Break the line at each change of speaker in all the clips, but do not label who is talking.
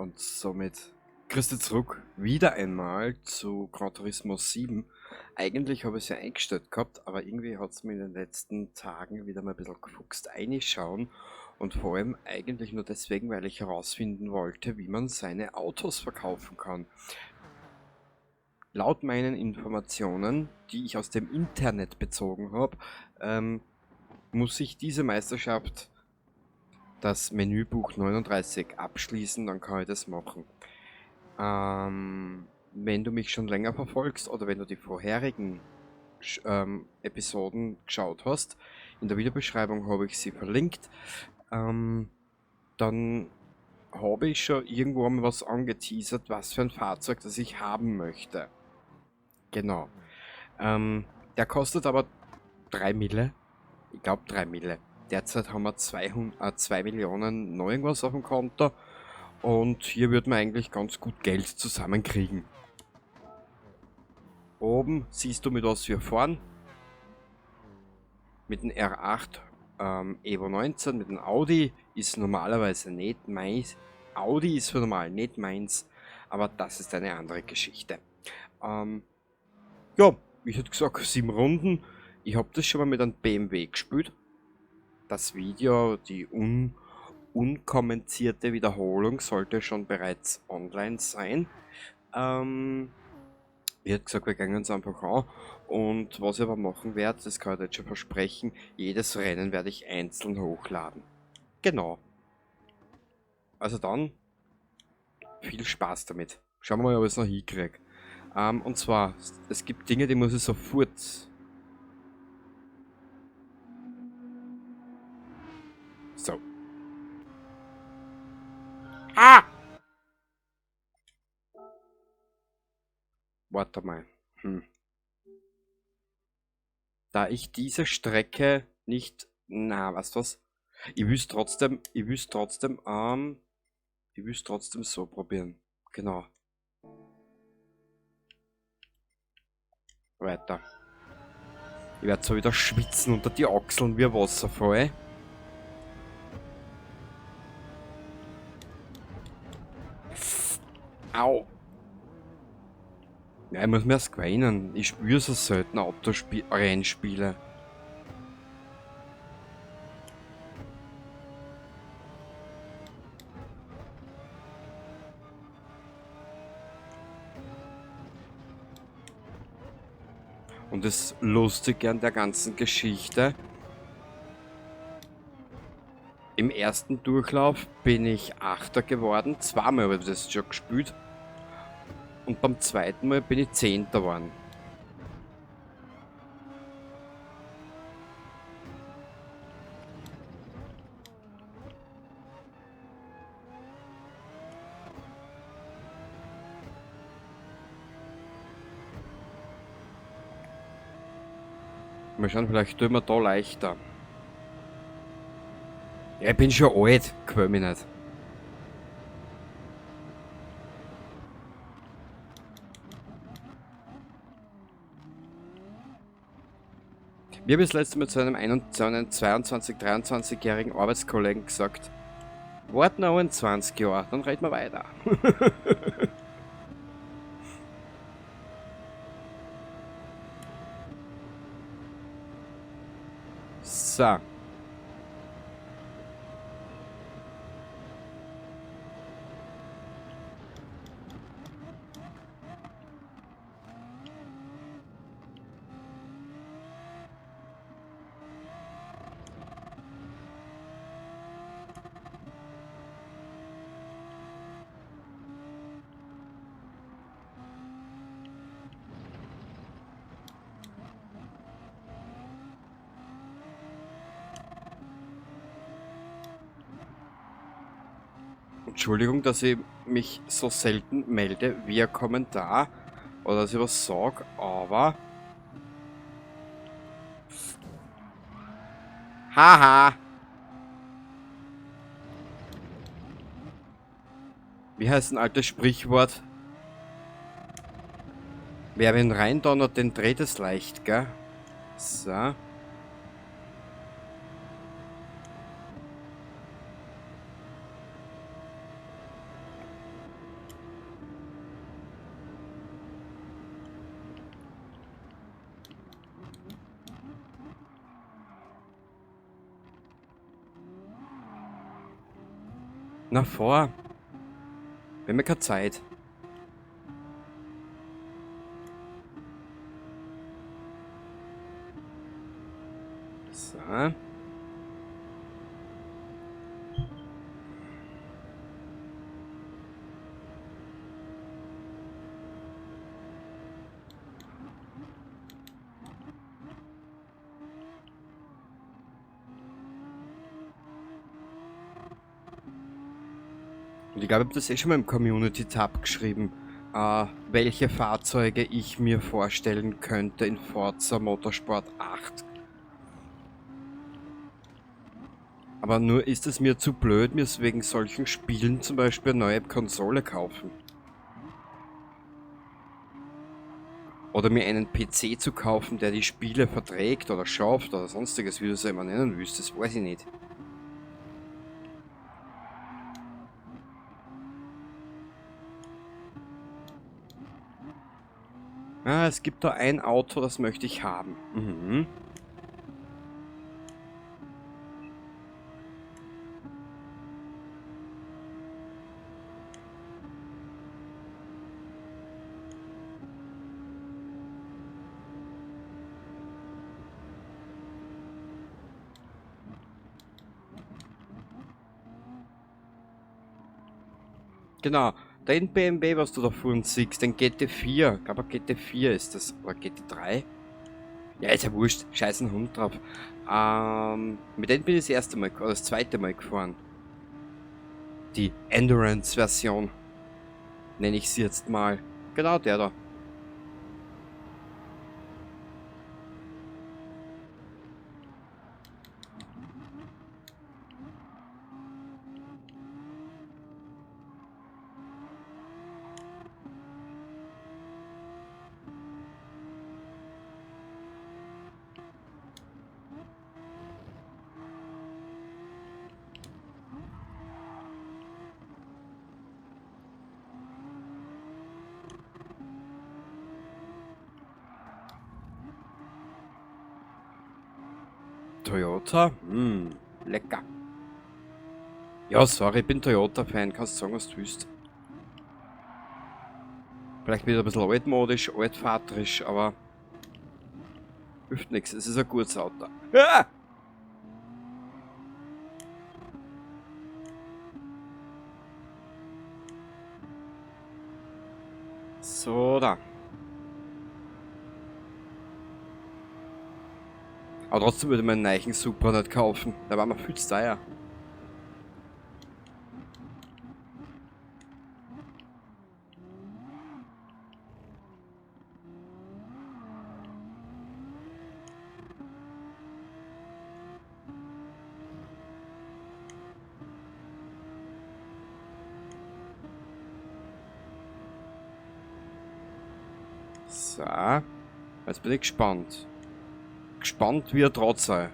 Und somit grüß dich zurück wieder einmal zu Gran Turismo 7. Eigentlich habe ich es ja eingestellt gehabt, aber irgendwie hat es mir in den letzten Tagen wieder mal ein bisschen gefuchst reinschauen. Und vor allem eigentlich nur deswegen, weil ich herausfinden wollte, wie man seine Autos verkaufen kann. Laut meinen Informationen, die ich aus dem Internet bezogen habe, muss ich diese Meisterschaft, das Menübuch 39, abschließen, dann kann ich das machen. Wenn du mich schon länger verfolgst oder wenn du die vorherigen Episoden geschaut hast, in der Videobeschreibung habe ich sie verlinkt, dann habe ich schon irgendwo mal was angeteasert, was für ein Fahrzeug das ich haben möchte. Genau. Der kostet aber 3 Mille. Ich glaub 3 Mille. Derzeit haben wir 2 Millionen noch irgendwas auf dem Konto. Und hier wird man eigentlich ganz gut Geld zusammenkriegen. Oben siehst du, mit was wir fahren. Mit dem R8 Evo 19, mit dem Audi ist normalerweise nicht meins. Audi ist für normal nicht meins, aber das ist eine andere Geschichte. Ja, ich hätte gesagt 7 Runden. Ich hab das schon mal mit einem BMW gespielt. Das Video, die unkommentierte Wiederholung sollte schon bereits online sein. Ich hätte gesagt, wir gehen uns einfach an. Und was ich aber machen werde, das kann ich jetzt schon versprechen, jedes Rennen werde ich einzeln hochladen. Genau. Also dann, viel Spaß damit. Schauen wir mal, ob ich es noch hinkriege. Und zwar, es gibt Dinge, die muss ich sofort... So. Ah! Warte mal. Da ich diese Strecke nicht... Na, weißt du was? Ich will's trotzdem, ich will's trotzdem, ich will's trotzdem so probieren. Genau. Weiter. Ich werd so wieder schwitzen unter die Achseln wie ein Wasserfall. Au. Ja, ich muss mir erst gewöhnen. Ich spüre so selten Rennspiele. Und das Lustige an der ganzen Geschichte, im ersten Durchlauf bin ich 8. geworden, zweimal habe ich das schon gespielt. Und beim zweiten Mal bin ich 10. geworden. Mal schauen, vielleicht tun wir da leichter. Ja, ich bin schon alt, quäl mich nicht. Mir habe ich das letzte Mal zu einem 22-, 23-jährigen Arbeitskollegen gesagt, wart noch 21 Jahre, dann reden wir weiter. So. Entschuldigung, dass ich mich so selten melde via Kommentar oder dass ich was sag, aber... Haha! Wie heißt ein altes Sprichwort? Wer wen reindonnert, den dreht es leicht, gell? So. Na vor. Wir haben ja keine Zeit. So. Und ich glaube, ich habe das eh schon mal im Community-Tab geschrieben, welche Fahrzeuge ich mir vorstellen könnte in Forza Motorsport 8. Aber nur ist es mir zu blöd, mir wegen solchen Spielen zum Beispiel eine neue Konsole kaufen. Oder mir einen PC zu kaufen, der die Spiele verträgt oder schafft oder sonstiges, wie du es immer nennen willst, das weiß ich nicht. Ah, es gibt da ein Auto, das möchte ich haben. Mhm. Genau. Den BMW, was du da vorhin siehst, den GT4. Ich glaube, GT4 ist das. Oder GT3? Ja, ist ja wurscht. Scheiß einen Hund drauf. Mit dem bin ich das erste Mal, oder das zweite Mal gefahren. Die Endurance-Version. Nenne ich sie jetzt mal. Genau, der da. Toyota? Lecker. Ja, sorry, ich bin Toyota-Fan. Kannst sagen, was du willst. Vielleicht wieder ein bisschen altmodisch, altvaterisch, aber hilft nix. Es ist ein gutes Auto. Ah! So, da. Aber trotzdem würde ich meinen neuen Supra nicht kaufen. Da war mir viel zu teuer. So. Jetzt bin ich gespannt. Gespannt wie ein Drahtseil.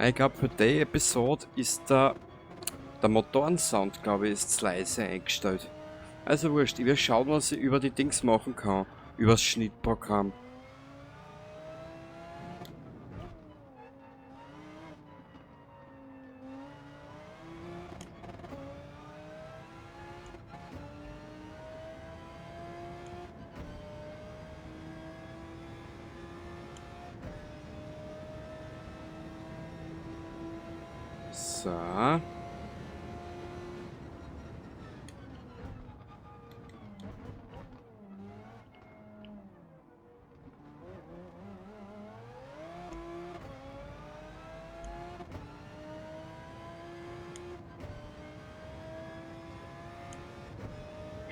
Ich glaub, für die Episode ist der Motorensound, glaub ich, ist zu leise eingestellt. Also wurscht, ich werde schauen, was ich über die Dings machen kann. Übers Schnittprogramm. So.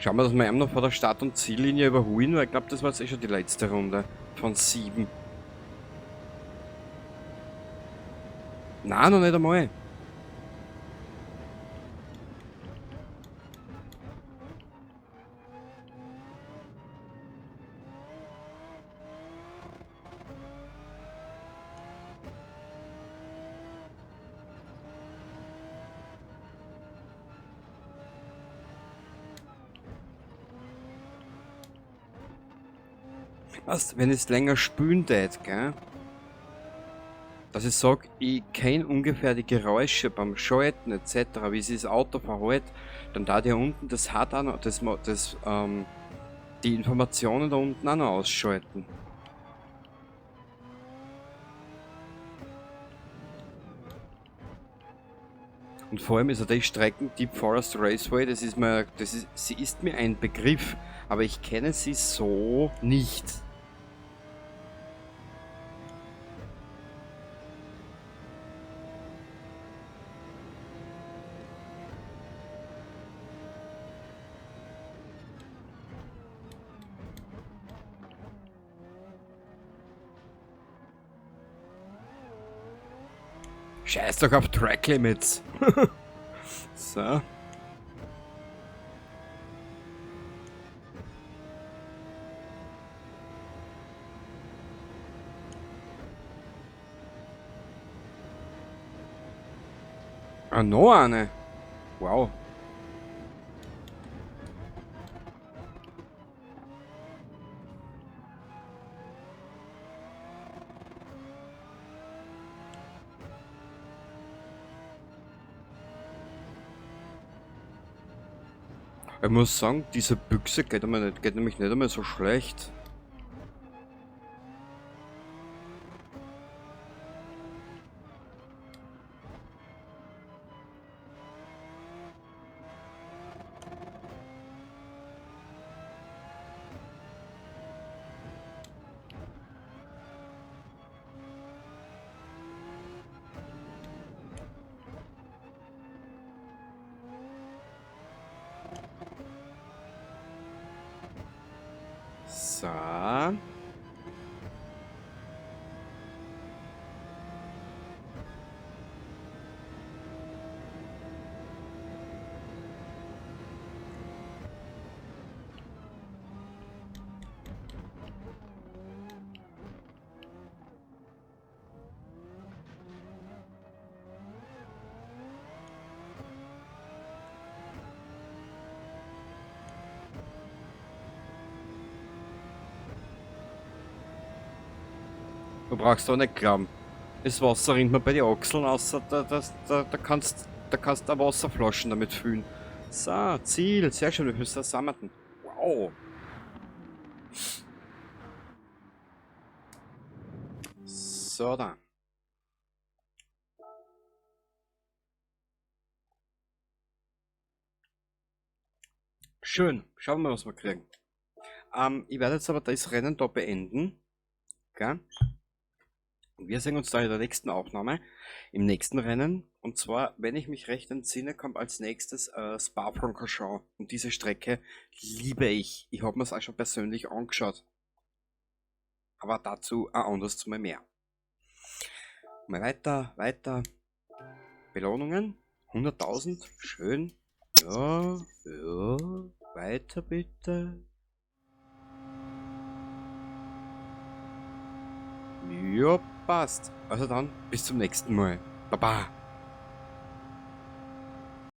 Schauen wir, dass wir ihn noch vor der Start- und Ziellinie überholen, weil ich glaub, das war jetzt eh schon die letzte Runde von 7. Nein, noch nicht einmal. Was, wenn es länger spülen tät, gell? Dass ich sag, ich kenn ungefähr die Geräusche beim Schalten etc., wie sich das Auto verhält, dann da hier unten das hat auch noch, die Informationen da unten auch noch ausschalten. Und vor allem ist ja die Strecken Deep Forest Raceway, sie ist mir ein Begriff, aber ich kenne sie so nicht. Scheiß doch auf Track Limits. So. Ah, noch eine. Wow. Ich muss sagen, diese Büchse geht nämlich nicht einmal so schlecht. So. Du brauchst auch nicht glauben. Das Wasser rinnt mir bei den Achseln aus, da kannst du Wasserflaschen damit füllen. So, Ziel, sehr schön, wie viel sind wir denn? Wow. So, da. Schön, schauen wir mal, was wir kriegen. Ich werde jetzt aber das Rennen da beenden. Gell? Und wir sehen uns da in der nächsten Aufnahme, im nächsten Rennen. Und zwar, wenn ich mich recht entsinne, kommt als nächstes Spa-Francorchamps. Und diese Strecke liebe ich. Ich hab mir's auch schon persönlich angeschaut. Aber dazu ein anderes Mal mehr. Mal weiter, weiter. Belohnungen. 100.000. Schön. Ja, ja. Weiter bitte. Ja, passt. Also dann, bis zum nächsten Mal. Baba.